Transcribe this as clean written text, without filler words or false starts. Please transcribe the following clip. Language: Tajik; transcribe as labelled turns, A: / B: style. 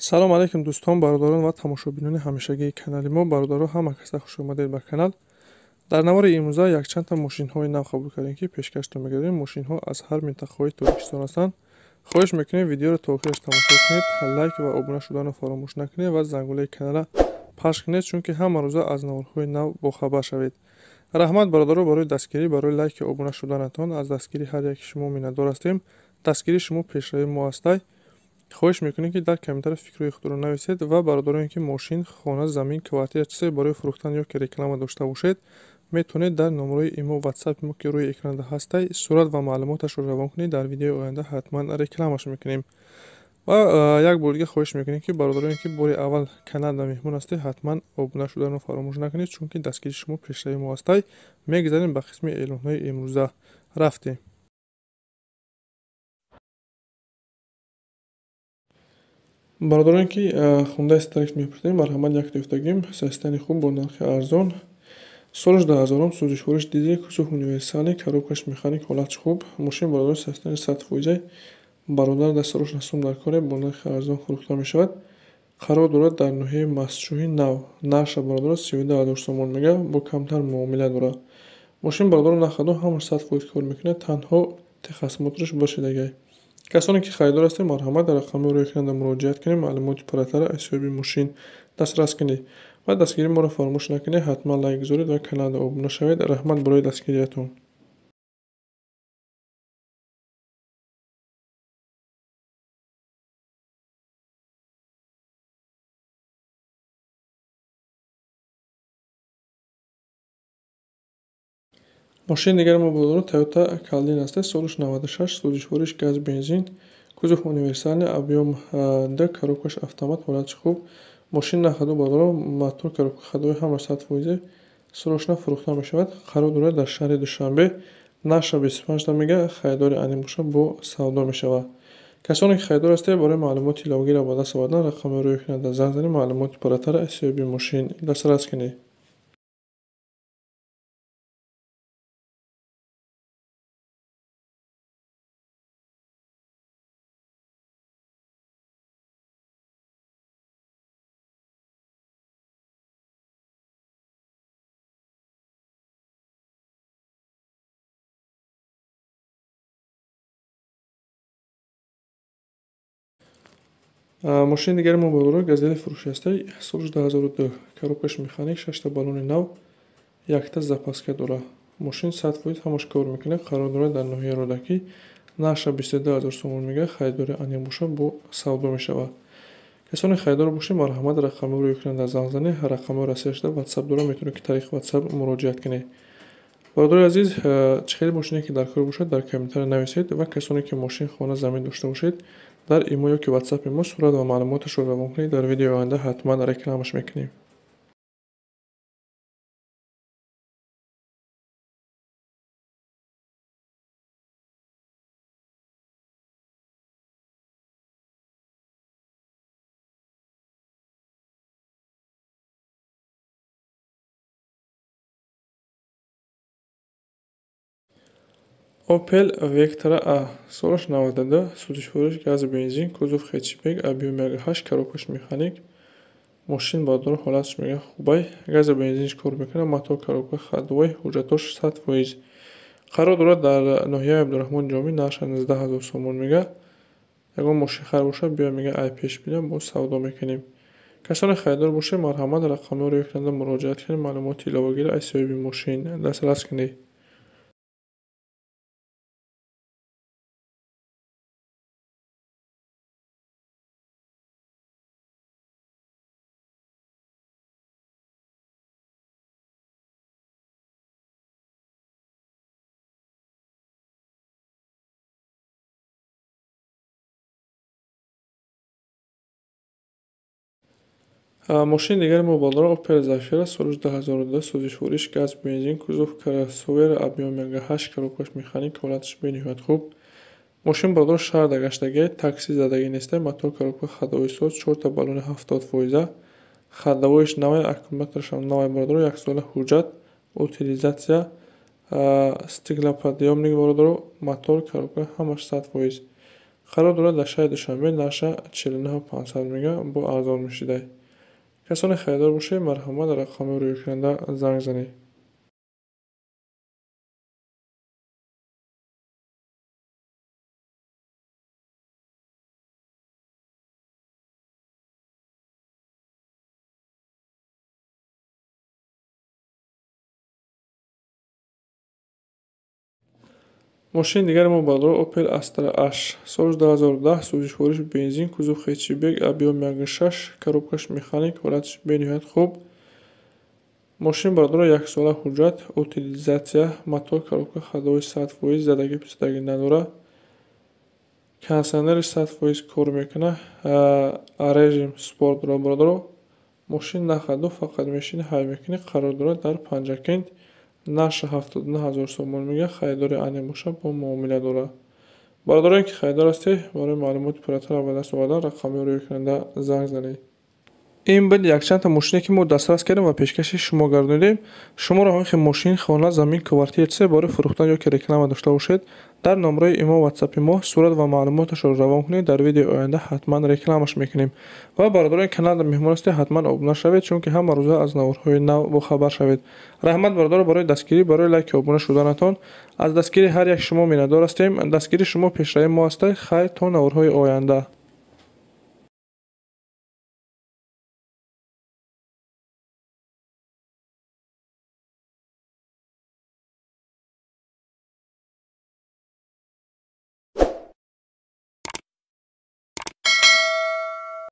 A: Салом алейкум дӯстон, бародарон ва тамошобинони ҳамешагии канали мо. Бародаро, ҳама каса хуш омадед ба канал. Дар навори имрӯза якчандта мошинҳои нав қабул кардем, ки пешкаштон мегардем. Мошинҳо аз ҳар минтақаҳои Тоҷикистон ҳастанд. Хоҳиш мекунем, видеоро то охираш тамошо кунед, лайк ва обуна шуданро фаромӯш накунед ва зангулаи каналро пахш кунед, чунки ҳама рӯза аз наворҳои нав бохабар шавед. Раҳмат, бародаро, барои дастгирӣ, барои лайки обуна шуданатон. Аз дастгирии ҳар яки шумо миннатдор ҳастем. Дастгирии шумо пешравии мо ҳастай. Хоҳиш мекунем, ки дар комментария фикрҳои худро нависед ва бародароне, ки мошин, хона, замин, квартира, чизе барои фурӯхтан ё ки реклама дошта бошед, метавонед дар номерои имо, ватсапи мо, ки рӯи экранда ҳастай, сурат ва маълумоташро равон кунед. Дар видеои оянда ҳатман рекламаш мекунем. Ва як бор дига хоҳиш мекунем, ки бародароне, ки бори аввал каналда меҳмон ҳастед, ҳатман обуна шуданро фаромӯш накунед, чунки дастгирии шумо пешравии мо ҳастай. Мегузарем ба қисми эълонҳои имрӯза. Рафтем. Бародароне, ки хондаи Старикс мепурсем, марҳамат, як ёфтагим состояни хуб бо нархи арзон. Солаш 2000-ум, сӯзишвориш дизель, кузов универсальный, коробкаш механик, ҳолатш хуб. Мошин, бародарон, состояни 100%. Бародар дастарош насум дар коре, бо нархи арзон фурӯхта мешавад. Қарор дорад дар ноҳияи Мастчӯҳи Нав. Нархша, бародарон, 32 000 сомон мега, бо камтар муомила дорад. Мошин, бародарон, нахадо ҳамаш 100% кор мекунад, танҳо техосмотраш бошидагай. Касоне, ки харидор ҳастед, марҳамат, дар рақамҳои рӯи экранда муроҷиат кунед, маълумоти пурратара аз соҳиби мошин дастрас кунед ва дастгирии моро фаромӯш накунед. Ҳатман лайк гузоред ва каналда обуна шавед. Раҳмат барои дастгириятон. Мошини дигари мо, бародарон, Toyota Caldina аст. Солаш 96, сӯзишвориш газ, бензин, кузов универсальный, объем д, коробкаш автомат, ҳолатш хуб. Мошин на ходу, бародарон, мотор, коробка ходовой ҳама 100%, срочно фурӯхта мешавад. Қарор дорад дар шаҳри Душанбе. Нархша 25 та мега, харидори аниқ боша, бо савдо мешавад. Касоне, ки харидор ҳастед, барои маълумоти иловагиро ба даст овардан рақамҳои рӯи экранда занг занед, маълумоти пурратара аз соҳиби мошин дастрас кунед. Мошини дигари мо, бародарон, Газели фурӯшӣ ҳастай. Соли 2002, коробкаш механик, шашта баллони нав, якта запаска дорад. Мошин 100% ҳамаш кор мекунад. Қарор дорад дар ноҳияи Рӯдакӣ. Нархша 22 000 сомон мега, харидори аниқ боша, бо савдо мешавад. Касоне харидор бошед, марҳамат, рақамҳои рӯи экранда занг занед. Рақамҳои расида шуда ватсап дорад, метавонед, ки тариқи ватсап муроҷиат кунед. Бародари азиз, чӣ хеле мошине, ки дар кор бошад, дар комментария нависед ва касоне, ки мошин, хона, замин дошта бошед, дар имо ё ки ватсапи мо сурат ва маълумоташро равон кунед. Дар видеои оянда ҳатман рекламаш мекунем. Opel Vectra A, солаш 92, сӯзишвориш газ, бензин, кузов хэтчбек, объем 1,8, коробкаш механик. Мошин, бародарон, ҳолатш мега хубай, газу бензинш кор мекунад, мотор, коробка ходовой, ҳуҷҷатош 100%. Қарор дорад дар ноҳияи Абдураҳмон Ҷомӣ. Нархша 19 000 сомон мега. Ягон мошинхар бошад, биё, мега, ай пеш бинам, боз савдо мекунем. Касоне харидор бошед, марҳамат, рақамҳои рӯи экранда муроҷиат кунед, маълумоти иловагиро аз соҳиби мошин дастрас кунед. Мошини дигари мо, бародарон, Opel Zafira, соли 2002, сӯзишвориш газ, бензин, кузов кроссовер, объем 1,8, коробкаш механик, ҳолаташ бениҳоят хуб. Мошин, бародарон, шаҳрда гаштагӣ, такси задагӣ нестай, мотор, коробка ходовой соз, чорта баллони 70%, ходовойш навай, аккумуляторашам навай, бародарон, яксола ҳуҷҷат, утилизация, стеклоподъёмник, бародарон, мотор, коробка ҳамаш 100%. Қарор дорад дар шаҳри Душанбе, нарша 49 500 мега, бо арзон мешидай. Касоне харидор бошед, марҳамат, дар рақами рӯйкунанда занг занед. Мошини дигари мо, бародаро, Opel Astra H, соли 2010, сӯзишвориш бензин, кузов хэтчбек, объем 1,6, коробкаш механик, ҳолаташ бениҳоят хуб. Мошин, бародаро, яксола ҳуҷҷат, утилизация, мотор, коробка ходовой 100%, задагӣ писадагӣ надорад. Кондитсионериш 100% кор мекунад, режим спорт дорад, бародаро. Мошин на ходу, фақат мешинӣ, ҳай мекунӣ, қарор дорад дар Панҷакент. Нарша 79 000 сомон мега, харидори ане бошад, бо муомила дорад. Бародарое ки харидор ҳастед, барои маълумоти пурратар ба даст овардан рақами рӯйкунанда занг занед. Ин буд якчандта мошине, ки мо дастрас кардем ва пешкаши шумо гардонидем. Шуморо ҳамин хел мошин, хона, замин, квартира, чизе барои фурӯхтан ё ки реклама дошта бошед, дар номраи имо, ватсапи мо сурат ва маълумоташро равон кунед, дар видеои оянда ҳатман рекламаш мекунем. Ва бародарони канал меҳмон ҳастед, ҳатман обуна шавед, чунки ҳама рӯза аз наворҳои нав бохабар шавед. Раҳмат, бародаро, барои дастгирӣ, барои лайки обуна шуданатон. Аз дастгирии ҳар як шумо миннатдор ҳастем. Дастгирии шумо пешравии мо аст. Хайр, то наворҳои оянда.